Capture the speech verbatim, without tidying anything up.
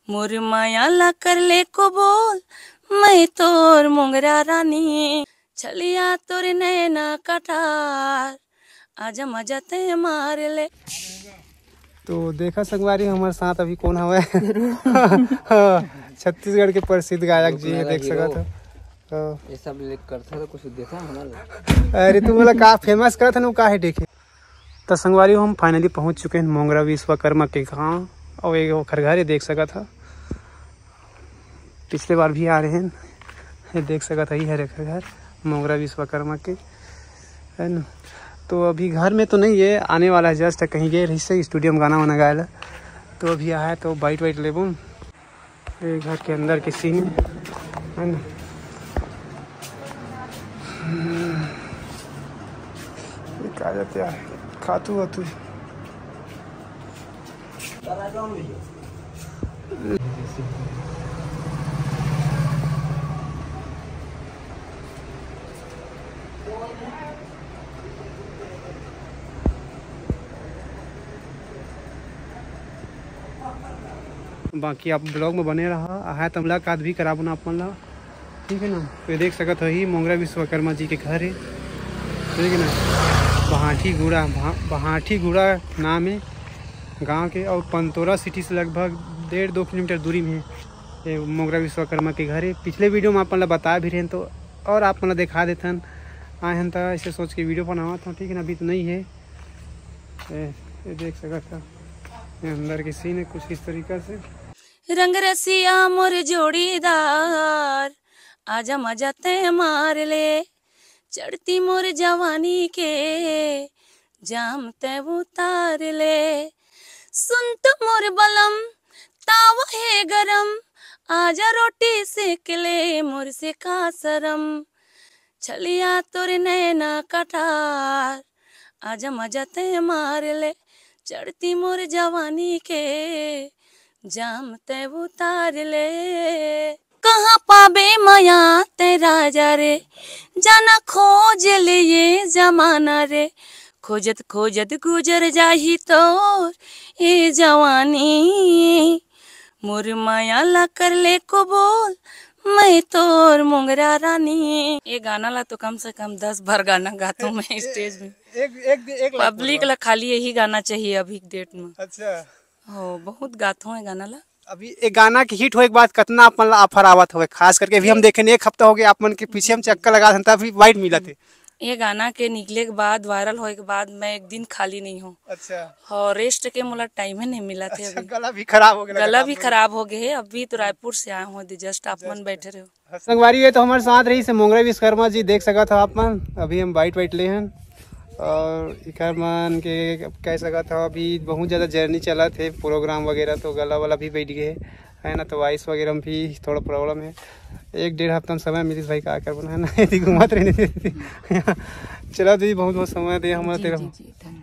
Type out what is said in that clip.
मोर माया ला कर ले कबूल, मैं तोर मोंगरा रानी, छलिया तोर नैना कटार, आजा मजा ते मार ले। तो देखा संगवारी, हमारे साथ अभी कौन हवे? हाँ, छत्तीसगढ़ के प्रसिद्ध गायक जी है, देख सकत हो। हाँ। ये सब ले करता तो कुछ देखा हमारा। अरे, तू बोला का फेमस करत है, का है देखे? तो संगवारी, हम फाइनली पहुंच चुके हैं मोंगरा विश्वकर्मा के गांव, और ये ओखर घर, ये देख सकत है। पिछले बार भी आ रहे हैं, ये देख सकत है, ये हरे घर मोंगरा विश्वकर्मा के, है ना। तो अभी घर में तो नहीं है, आने वाला है, जस्ट कहीं गए रही से स्टूडियो में गाना वाना गाए ला। तो अभी आया है तो बाइट वाइट लेबो। ये घर के अंदर के सीन है, है ना। हम्म, ये का जाते यार, खातू वातू। बाकी आप ब्लॉग में बने रहा, आहा त मुलाकात भी कराबो ना अपन ला, ठीक है ना। तो ये देख सकत हो, ही मोंगरा विश्वकर्मा जी के घर है, ठीक है ना। बहाठी गुड़ा, बहा-, बहाठी गुड़ा नाम है गांव के, और पंतोरा सिटी से लगभग डेढ़ दो किलोमीटर दूरी में है ये मोंगरा विश्वकर्मा के घर है। पिछले वीडियो में अपन ला बताए भी रहेन तो, और आप मन ला दिखा देथन, आए हन त ऐसे सोच के वीडियो बनावत हूँ, ठीक है ना। अभी तो नहीं है, ये, ये देख सकत हो, ये अंदर के सीन है कुछ इस तरीका से। रंग रसिया मोर जोड़ीदार, आजा मजा ते मार ले, चढ़ती मोर जवानी के जाम ते उतार ले। सुन तो मोर बलम, तावा है गरम, आजा रोटी सेक ले, मोर से का शरम। छलिया तोर नैना कटार, आजा मजा ते मार ले, चढ़ती मोर जवानी के जाम ते उतार ले। कहाँ पाबे मया ते राजा रे, जाना खोज ले ये जमाना रे, खोजत खोजत गुजर जाही तोर ये जवानी। मोर माया ला कर ले कबूल, मैं तोर मोंगरा रानी। ये गाना ला तो कम से कम दस बार गाना गाथों मैं स्टेज में। एक, एक, एक लाख पब्लिक ला खाली यही गाना चाहिए अभी के डेट में। अच्छा। हो, बहुत गाथों ये गाना ला। अभी एक गाना के हिट होए के बाद कितना अपन ला ऑफर आवत होवे, खास करके अभी हम देखे एक हफ्ता हो गया आप मन के पीछे हम चक्कर लगा था, अभी वाइट मिला थे। ये गाना के निकले के बाद, वायरल होए के बाद मैं एक दिन खाली नहीं हूँ। अच्छा। और रेस्ट के मोला टाइम ही नहीं मिला थे। अच्छा, अभी गला भी खराब हो गया गला भी खराब हो गए है। अभी तो रायपुर से आए हूँ, जस्ट आप मन बैठे रहो। संगवारी, ये तो हमारे साथ रही से मोंगरा विश्वकर्मा जी, देख सकत हो आप मन। अभी हम बाइट वाइट ले हन और इकर मन के कह सकत हो, अभी बहुत ज़्यादा जर्नी चलत है, प्रोग्राम वगैरह, तो गला वाला भी बैठ गए है ना, तो वॉइस वगैरह में भी थोड़ा प्रॉब्लम है। एक डेढ़ हफ्ता में समय मिलिस भाई, का करबो ना, यदि घुमात रहने देती। चला दीदी, बहुत बहुत समय दे हमारा जी, तेरा। जी, जी, धन्यवाद।